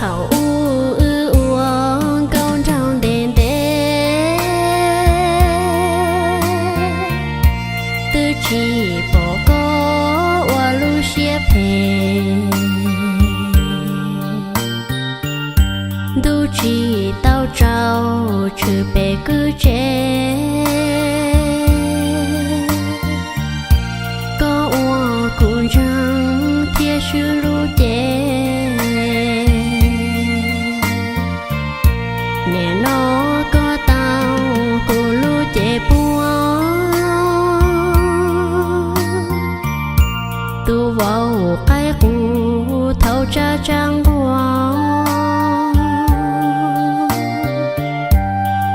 Thaum ub wb ua nkauj nraug ntev ntev, twb tsis pom koj ua lub siab phem. Ntuj tsis tau tsaus tshwm pem kwj tse, koj ua kuv ntseeg thiab swb lub cev. Nim no koj tau kuv lub cev puag, tus vauv qaib qus thaum tsab tsab nquag,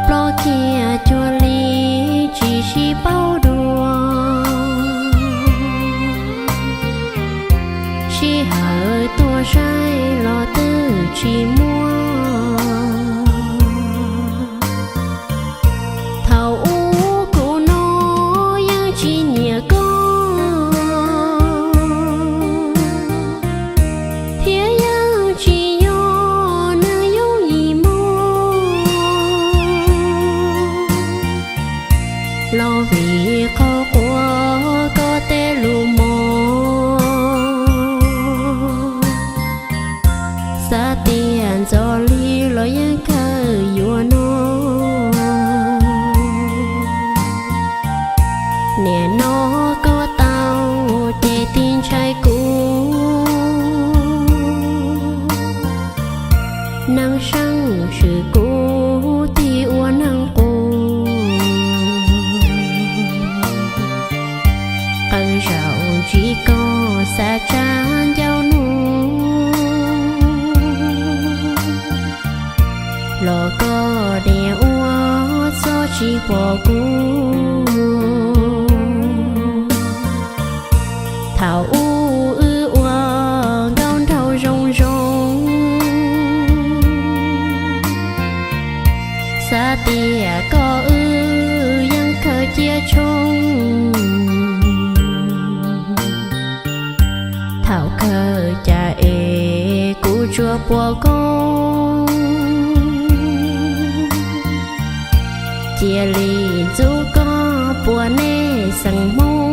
ploj kiag cuag li tsis sib paub dua. Sij hawm tuaj saib los twb tsis muaj. Thaum ub kuv no yeej tsis nyiam koj, thiab yeej tsis yog neeg yooj yim muaj. Los vim qhov quav koj tej lus mos, xav tias ntxov li los yeej kawg yuav no. Nim no koj tau ces tig ntshai kuv, neeg seej swm kuv tig ua neeg qus. Qee zaum ntsib koj xav tsa ncauj nug, los koj niam ua txob tsis pom kuv. Thaum ub wb ua nkauj nraug zoo zoo, xav tias koj wb yeej khaws cia tshoob. Thaum kawg cas es kuv tsuas pom koj, cia li ntxub koj puas nej xeem Hmoob.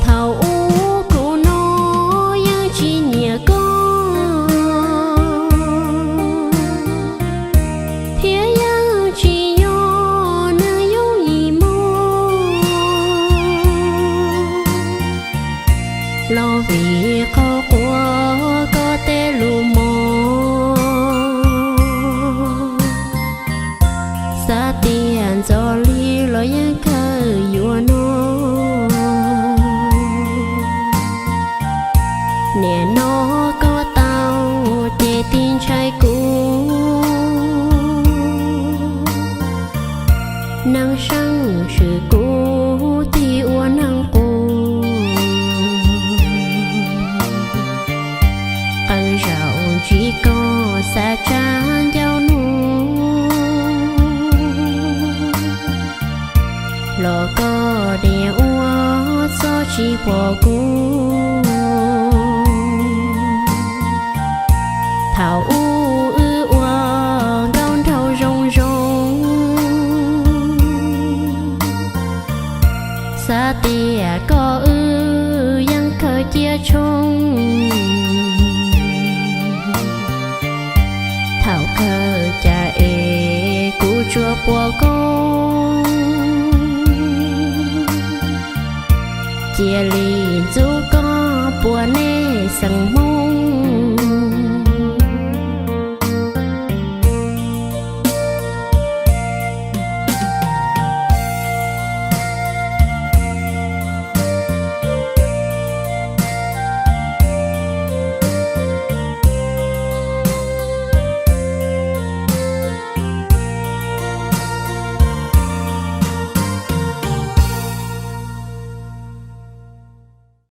Thaum ub kuv no yeej tsis nyiam koj, thiab yeej tsis yog neeg yooj yim muaj. Los vim qhov quav koj tej lus mos, xav tias ntxov li los yeej kawg yuav no. Nim no koj tau ces tig ntshai kuv, neeg seej swm kuv tig ua neeg qus. Qee zaum ntsib koj xav tsa ncauj nug, los koj niam ua txob tsis pom kuv. Thaum ub wb ua nkauj nraug zoo zoo, xav tias koj wb yeej khaws cia tshoob. Thaum kawg cas es kuv tsuas pom koj, cia